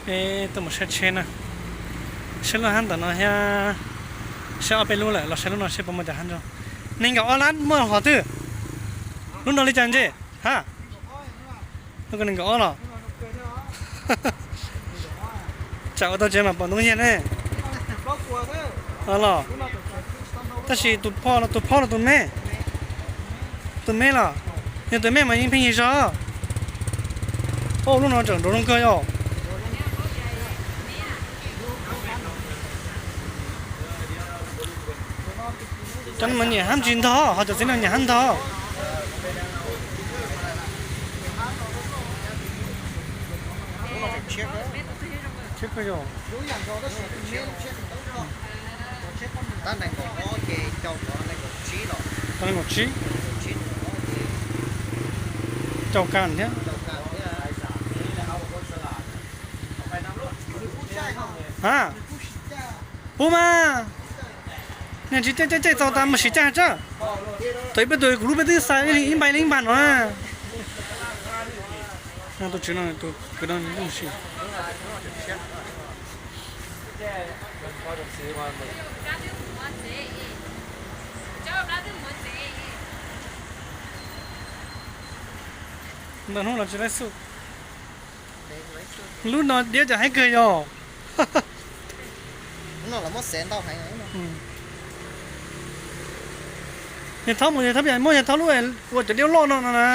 Peb tuaj mus saib tsheb na, saib lub hab ntawm no thiab, saib ob peb lub lawm los saib lub no seb puas muaj cov hab nrog. Nees nkaum ob lab muaj hov twg? Lub no li cas ntsej? Ha, lub ko nees nkaum ob los? Tsam ua tau tsev mas pom ntoo yag ne. Los, tab sis tus phoj los tus phoj los tus me, tus me los, yog tus me mas yeej pheej yig zog. Ua lub no tseem nrov zoo kawg yom. Cov no mas nyiam hab ntsis ntog, ho cov txiv no nyiam hab ntog. Tab nees nkaum tsib, caum kas thiab. A, pub mas, niag tsis caij caij caij txaus tas mus sim caij tsab. Thaum ib peb tug kuv lub peb twb xa ib npaig li ib npag no na. Tus tswv no, tus kwv no mus sim. Ntawm hnub los tsis laib xub. Lub no diab cov heev kawg yog. Yog thaub mus yog thaub pem muab yog thaub lub ua cov diab loj no no na.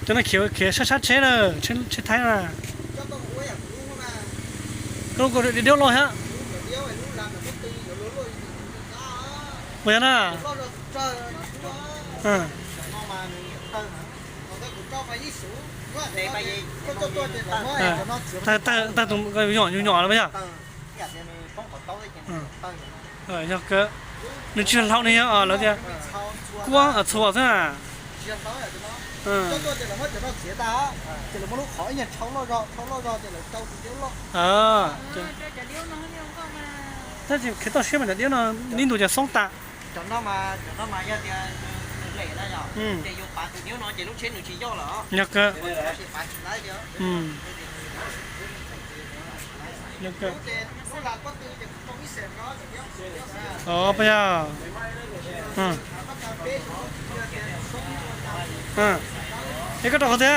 Cov no khiav khiav sab sab tsheb na, tsheb thaib na. Koj lub diab loj thiab. Ua yog na. Tag tus nyuam nyuam los yog. Yog kawg, nws tsis hlau ne, yog lawv tias kuab txhua xwb na. Tab sis khiav toj siab mas cov diab no ib ntus ces xoob tas. Yog kawg. Yog kawg. Os, puas yog? Es koj rau qhov twg?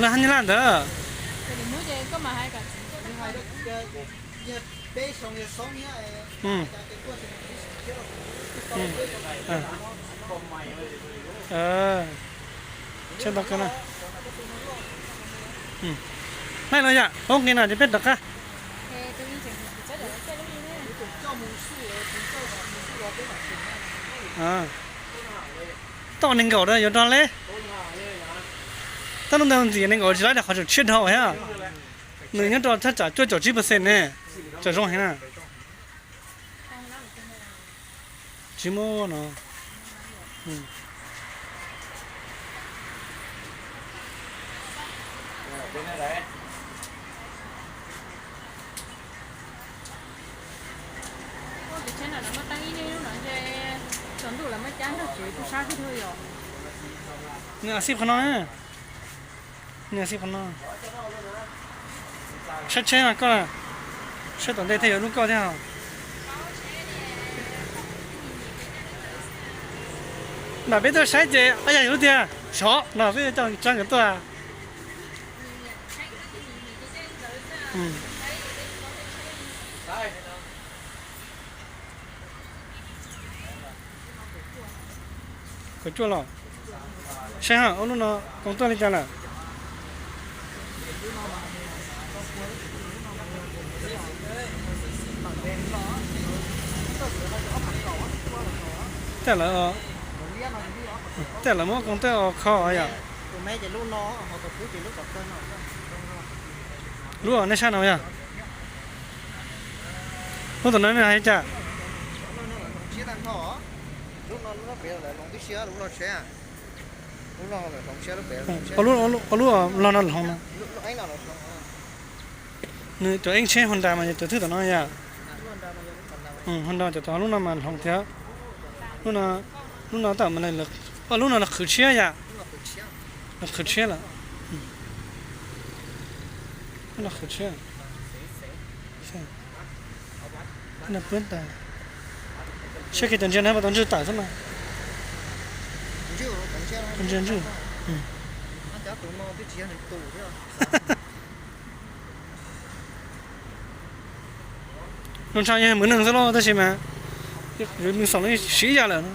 Lawv hab nyab laj ntawd. Tsheb ntau kawg na. Laij los yam, poob nqi no ces peb rov qab. Toj nees nkaum da yuav rog le. Tab lub ntawd ntxim nees nkaum tsis laib rau qhov tseem tshiab dhau thiab. Nws nyob rau thaj tsam cuaj caum tsib percent ne, tseem zoo heev na. Tsis muaj no. Nws a xij qhov no, nws a xij qhov no. Saib tsheb mas koj, saib tom ntej thiaj yuav lub koj thiab. Nram peb tuaj saib ces yog lub tiag sov no peb coj tsa nkawd tuaj. Kaum cuaj los. Saib ha, ua lub no koom tuaj li cas lawm. Tej lawv, tej lawv muab koom tuaj ua kho yom. Lub nej sab no yog, lub tom no nej hais cas? Ua lub, ua lub los no hloov no. Nws cov eeb tsheb Honda mas yog cov thwj tom no yom. Honda cov tom lub no mas hloov thiab. Lub no Lub no tab, lub no los qhwv tshiab yom. Los qhwv tshiab lawm. Los qhwv tshiab. Saib kiag tus ntsia no puas tau ntswj tawm xwb mas. Tus ntsia ntswj. Zoo ntshe yog hwm neeg xwb los tab sis mas yus xaus siv ib yam lawm.